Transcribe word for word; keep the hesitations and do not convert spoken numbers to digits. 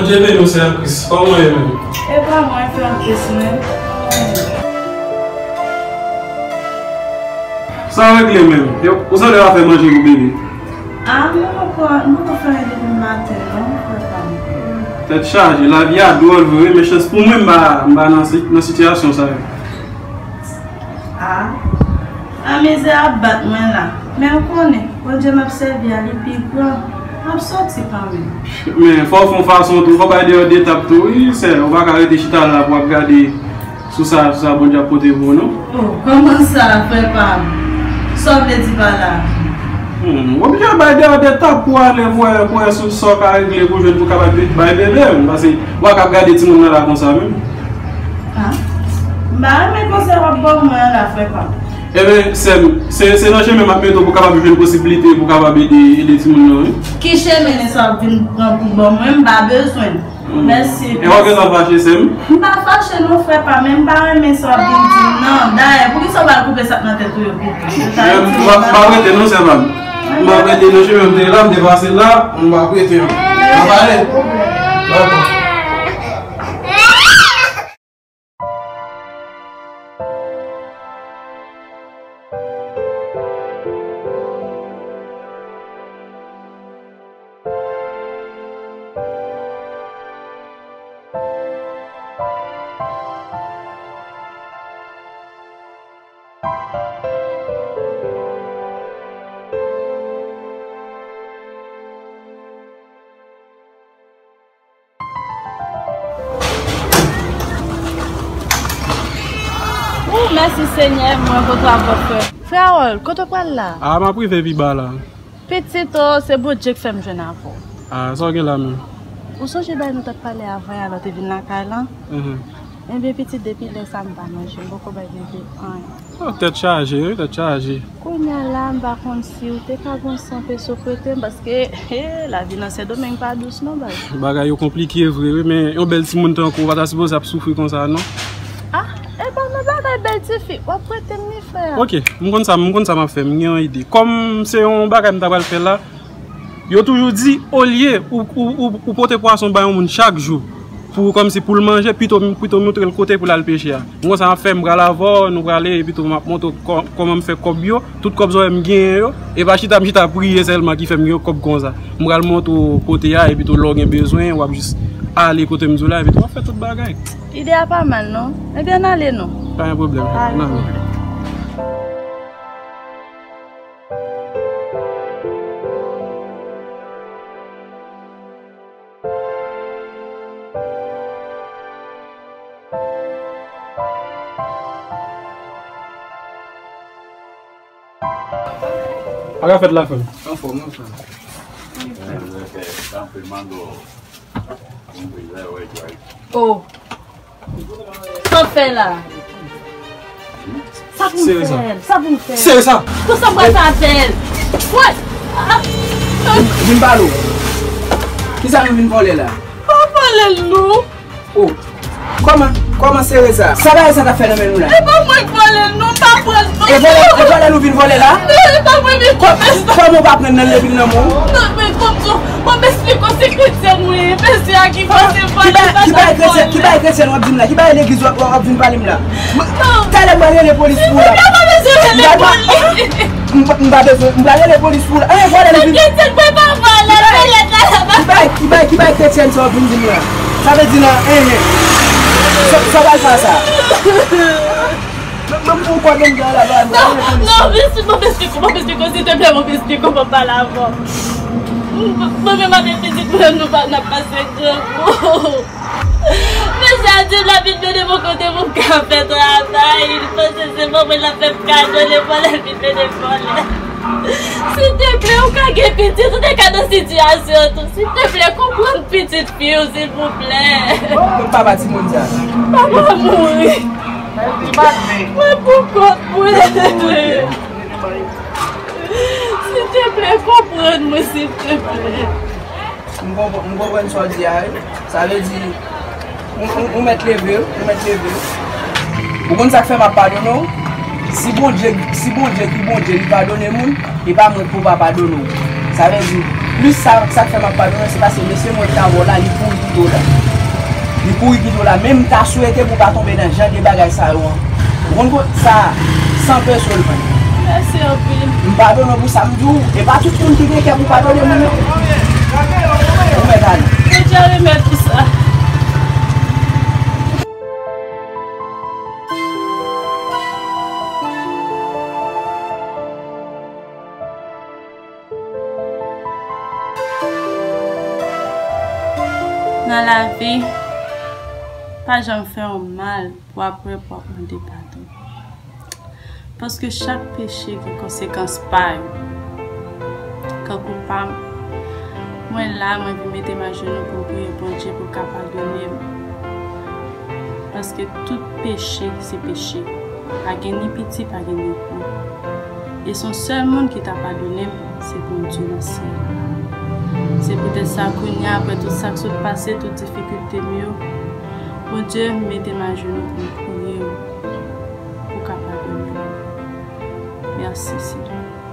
Bondye beni w, sè an Kris. Kòman w ye menm? E pa mwen, frè an Kris, men. Sa regle menm. Yo, ou sanble pa fè manje pou bebe. Ah, mwen poko, mwen poko fè anyen depi maten, non, frè pa m. Tèt chaje, lavi a dwòl vre, men chans pou mwen, m pa, m pa nan si-, nan sitiyasyon sa yo. Ah, a mizè ap bat mwen la. Men ou konnen, Bondye m ap sèvi a, li pi gran. M ap soti kanmenm. Men fò w fè yon fason tou, fò w bay deyò de tab tou, wi, sè. Ou pa ka rete chita la pou w ap gade sou sa, sou sa Bondye ap pote pou ou, non. Oh, kòman sa, frè pa m? Sa w vle di pa la? Hmm, w oblije bay deyò de tab pou w ale, pou w wè, pou w wè sou sa w ka regle pou jwenn pou w kapab bay bebe, paske w pa ka ap gade timoun nan la konsa menm. Ah, m pa renmen konsèy w ap ban mwen an la, frè pa m. Ebyen, sè m, se, se nan chemen m ap mete w pou w kapab jwenn posiblite pou w kapab ede, ede timoun nan, wi. Ki chemen sa w ap vin pran pou ban mwen? M pa bezwen l. Mèsi. E w gentan fache, sè m? M pa fache non, frè pa m, men m pa renmen sa w ap vin di m nan. Dayè, poukisa w pa al koupe sa k nan tèt ou yo pito? M pa rete non, sè pa m. M pa rete non, chemen m te la, m te pase la, m pa rete non. M pa pale. Dakò. Ou, mèsi Senyè, mwen kontan avè w, frè. Frè Harold, kote w pral la? A, m ap rive pi ba la. Pitit, o, se Bondye k fè m jwenn avè w. A, sa w gen la menm? Ou sonje bagay nou t ap pale avan yè lè w te vin lakay lan? Mhm. Enben, pitit, depi lè sa, m pa manje, m poko bay bebe anyen. Oh, tèt chaje, wi, tèt chaje. Kounye a la, m pa konn si w te ka gon san peso prete m, paske, he, lavi nan Sendomeng pa dous non, baz. Bagay yo konplike vre, wi, men yon bèl timoun tankou w pa ta sipoze ap soufri konsa, non. Ah, e pa nan bagay bèl tifi, w ap prete m li, frè. Ok, m konn sa, m konn sa m ap fè, m gen yon ide. Kòm se yon bagay m ta pral fè la, yo toujou di, olye ou, ou, ou, ou pote pwason bay yon moun chak jou, pou, kòmsi pou l manje, pito, pito montre l kote pou l al peche a. M konn sa m ap fè, m pral avè w, nou prale, epi tou m ap montre w kò-, kòman m fè kòb yo, tout kòb sa w wè m genyen yo, e pa chita m chita priye sèlman ki fè m gen yon kòb konsa. M pral montre w kote a, epi tou lè w gen bezwen, w ap jis ale kote m di w la, epi tou w ap fè tout bagay. Ide a pa mal non. Ebyen, n ale non. Pa gen pwoblèm. N ale. Sa k ap fèt la, frè m? Anfòm, anfòm. Oh. Sa w fè la? Sa pou m fè l? Sa pou m fè l? Sere sa. Pou sa m pral fè avè l? Wè. Vin pale w. Kisa nou vin vòlè la? Pa vòlè l non. Oh. Kòman, kòman sere sa? Sa bagay sa t ap fè nan men nou la? E pa mwen k vòlè l non, m pa pran l non. E vòlè, e vòlè nou vin vòlè la? Non, e pa mwen, men kòmès. Kòman w pa pran l nan legliz nan men w? Non, men kòmès. Bon, m esplike w, se kretyen mwen ye. Mesye a ki fòse m pale, m pa t ap vòlè. Ki bagay kretyen w ap di m la? Ki bagay legliz w ap, w ap vin pale m la? Talè m pral rele polis pou ou la. Ou pa bezwen rele polis. M pa, m pa bezwen, m pral rele polis pou ou la. Anyen vòlè li vin. Se kretyen mwen pa vòlè, vòlè la la. Ki bagay, ki bagay, ki bagay kretyen sa w ap vin di m la? Sa vle di nan, enhen. Sa, sa w pral fè a sa? Menm pou w kwè gen bagay la, non, non, mesye, bon, mesye, bon, mesye, silteplè, bon, mesye, kòman m pale avè w? Mwen menm avèk pitit mwen, nou pa, n ap pase grangou. Mesye a di m l ap vin mennen m yon kote pou m ka fè travay. Li panse se bon, mwen l ap fè m kado, li vòlè, l vin mennen m vòlè. Silteplè, ou ka gen pitit, ou te ka nan sitiyasyon an tou. Silteplè, konprann pitit fi w, silvouplè. Konn papa timoun sa? Papa mouri. Mwen pou kont mwen. Silteplè, konprann mwen, silteplè. M konprann, m konprann sa w di a, wi. Sa vle di, ou, ou, ou mèt leve, ou mèt leve. Ou konn sa k fè m ap padone w? Si Bondye, si Bondye ki Bondye, li padone moun, e pa mwen k pou pa padone w. Sa vle di, Plis sa, sa k fè m ap padone w, se paske mesye mwen t ka wè w la, li kouri kite w la. Li kouri kite w la, men m ta swete pou w pa tonbe nan jan de bagay sa yo an. Ou konn sa, san peso l vann. Mèsi anpil. M padone w pou sa m di w, e pa tout moun ki gen kè pou padone moun, non. Ou mèt ale. Bondye remèt ou sa. Nan lavi, pa janm fè yon mal pou apre pou w ap mande padon. Paske chak peche gen konsekans pa yo. Kankou pa m, mwen la, mwen vin mete m ajenou pou m priye Bondye pou l ka padone m. Paske tout peche se peche. Pa gen ni piti, pa gen ni gwo. E se yon sèl moun ki ta padone m, se Bondye nan syèl la. Se poutèt sa, kounye a, apre tout sa k sot pase, tout difikilte m yo, Bondye, m mete m ajenou pou m priye w, pou w ka padone m. Mèsi, Senyè.